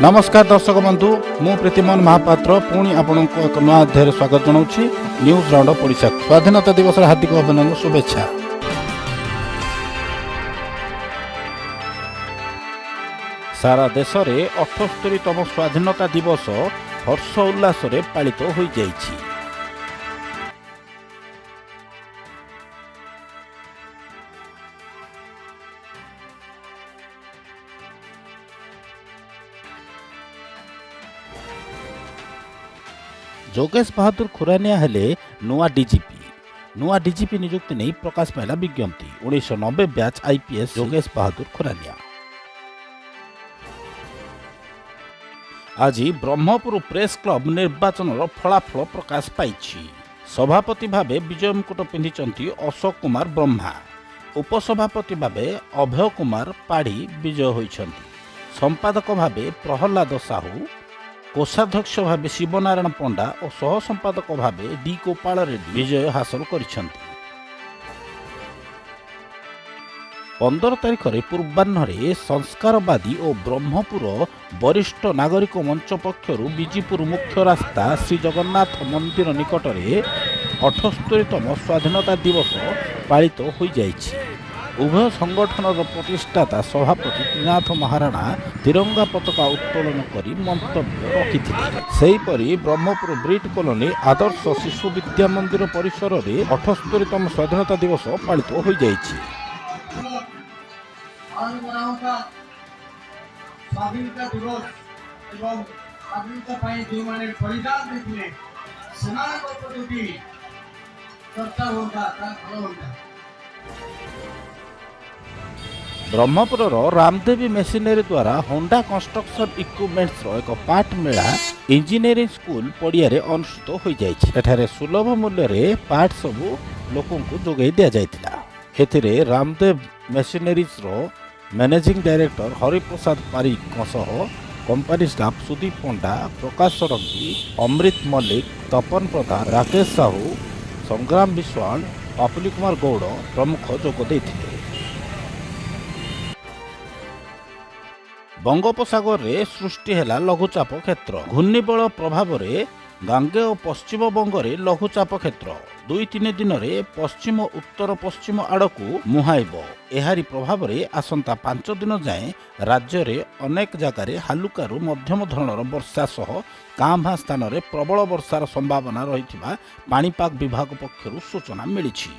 ନମସ୍କାର ଦର୍ଶକ ବନ୍ଧୁ, ମୁଁ ପ୍ରୀତିମୋହନ ମହାପାତ୍ର ପୁଣି ଆପଣଙ୍କୁ ଏକ ନୂଆ ଅଧ୍ୟାୟରେ ସ୍ୱାଗତ ଜଣାଉଛି ନ୍ୟୁଜ୍ ରାଉଣ୍ଡ ଅଫ୍ ଓଡ଼ିଶା। ସ୍ୱାଧୀନତା ଦିବସର ହାର୍ଦ୍ଦିକ ଅଭିନନ୍ଦନ, ଶୁଭେଚ୍ଛା। ସାରା ଦେଶରେ 78ତମ ସ୍ୱାଧୀନତା ଦିବସ ହର୍ଷ ଉଲ୍ଲାସରେ ପାଳିତ ହୋଇଯାଇଛି। ଯୋଗେଶ ବାହାଦୁର ଖୁରାନିଆ ହେଲେ ନୂଆ ଡିଜିପି। ନୂଆ ଡିଜିପି ନିଯୁକ୍ତି ନେଇ ପ୍ରକାଶ ପାଇଲା ବିଜ୍ଞପ୍ତି। 1990 ବ୍ୟାଚ୍ ଆଇପିଏସ୍ ଯୋଗେଶ ବାହାଦୁର ଖୁରାନିଆ। ଆଜି ବ୍ରହ୍ମପୁର ପ୍ରେସ୍ କ୍ଲବ ନିର୍ବାଚନର ଫଳାଫଳ ପ୍ରକାଶ ପାଇଛି। ସଭାପତି ଭାବେ ବିଜୟ ମୁକୁଟ ପିନ୍ଧିଛନ୍ତି ଅଶୋକ କୁମାର ବ୍ରହ୍ମା। ଉପସଭାପତି ଭାବେ ଅଭୟ କୁମାର ପାଢ଼ୀ ବିଜୟ ହୋଇଛନ୍ତି। ସମ୍ପାଦକ ଭାବେ ପ୍ରହ୍ଲାଦ ସାହୁ, କୋଷାଧ୍ୟକ୍ଷ ଭାବେ ଶିବନାରାୟଣ ପଣ୍ଡା ଓ ସହ ସମ୍ପାଦକ ଭାବେ ଡି ଗୋପାଳ ରେଡ୍ଡି ବିଜୟ ହାସଲ କରିଛନ୍ତି। 15 ତାରିଖରେ ପୂର୍ବାହ୍ନରେ ସଂସ୍କାରବାଦୀ ଓ ବ୍ରହ୍ମପୁର ବରିଷ୍ଠ ନାଗରିକ ମଞ୍ଚ ପକ୍ଷରୁ ବିଜିପୁର ମୁଖ୍ୟ ରାସ୍ତା ଶ୍ରୀ ଜଗନ୍ନାଥ ମନ୍ଦିର ନିକଟରେ 78ତମ ସ୍ୱାଧୀନତା ଦିବସ ପାଳିତ ହୋଇଯାଇଛି। ଉଭୟ ସଂଗଠନର ପ୍ରତିଷ୍ଠାତା ସଭାପତି ତ୍ରିନାଥ ମହାରଣା ତିରଙ୍ଗା ପତାକା ଉତ୍ତୋଳନ କରି ମନ୍ତବ୍ୟ ରଖିଥିଲେ। ସେହିପରି ବ୍ରହ୍ମପୁର ବ୍ରିଟ କଲୋନୀ ଆଦର୍ଶ ଶିଶୁ ବିଦ୍ୟା ମନ୍ଦିର ପରିସରରେ 78ତମ ସ୍ୱାଧୀନତା ଦିବସ ପାଳିତ ହୋଇଯାଇଛି। ପାଳନ କରାହେଉଥିବା ସ୍ୱାଧୀନତା ଦିବସ ଏବଂ ସ୍ୱାଧୀନତା ପାଇଁ ଯେଉଁମାନେ ବଳିଦାନ ଦେଇଥିଲେ, ସେମାନଙ୍କ ଉପରେ ଯଦି ଚର୍ଚ୍ଚା ହୁଅନ୍ତା, ତାହେଲେ ଭଲ ହୁଅନ୍ତା। ବ୍ରହ୍ମପୁରର ରାମଦେବୀ ମେସିନେରୀ ଦ୍ୱାରା ହୋଣ୍ଡା କନଷ୍ଟ୍ରକ୍ସନ ଇକ୍ୟୁପମେଣ୍ଟସର ଏକ ପାର୍ଟ ମେଳା ଇଞ୍ଜିନିୟରିଂ ସ୍କୁଲ ପଡ଼ିଆରେ ଅନୁଷ୍ଠିତ ହୋଇଯାଇଛି। ଏଠାରେ ସୁଲଭ ମୂଲ୍ୟରେ ପାର୍ଟ ସବୁ ଲୋକଙ୍କୁ ଯୋଗାଇ ଦିଆଯାଇଥିଲା। ଏଥିରେ ରାମଦେବ ମେସିନେରିଜର ମ୍ୟାନେଜିଂ ଡାଇରେକ୍ଟର ହରିପ୍ରସାଦ ପାରିକଙ୍କ ସହ କମ୍ପାନୀ ଷ୍ଟାଫ୍ ସୁଦୀପ ପଣ୍ଡା, ପ୍ରକାଶ ଷଡ଼ଙ୍ଗୀ, ଅମୃତ ମଲ୍ଲିକ, ତପନ ପ୍ରଧାନ, ରାକେଶ ସାହୁ, ସଂଗ୍ରାମ ବିଶ୍ୱାଳ, ପାପୁଲି କୁମାର ଗୌଡ଼ ପ୍ରମୁଖ ଯୋଗ ଦେଇଥିଲେ। ବଙ୍ଗୋପସାଗରରେ ସୃଷ୍ଟି ହେଲା ଲଘୁଚାପ କ୍ଷେତ୍ର। ଘୂର୍ଣ୍ଣିବଳୟ ପ୍ରଭାବରେ ଗାଙ୍ଗେୟ ପଶ୍ଚିମବଙ୍ଗରେ ଲଘୁଚାପ କ୍ଷେତ୍ର 2-3 ଦିନରେ ପଶ୍ଚିମ ଉତ୍ତର ପଶ୍ଚିମ ଆଡ଼କୁ ମୁହାଁଇବ। ଏହାରି ପ୍ରଭାବରେ ଆସନ୍ତା 5 ଦିନ ଯାଏଁ ରାଜ୍ୟରେ ଅନେକ ଜାଗାରେ ହାଲୁକାରୁ ମଧ୍ୟମ ଧରଣର ବର୍ଷା ସହ କାଁ ଭାଁ ସ୍ଥାନରେ ପ୍ରବଳ ବର୍ଷାର ସମ୍ଭାବନା ରହିଥିବା ପାଣିପାଗ ବିଭାଗ ପକ୍ଷରୁ ସୂଚନା ମିଳିଛି।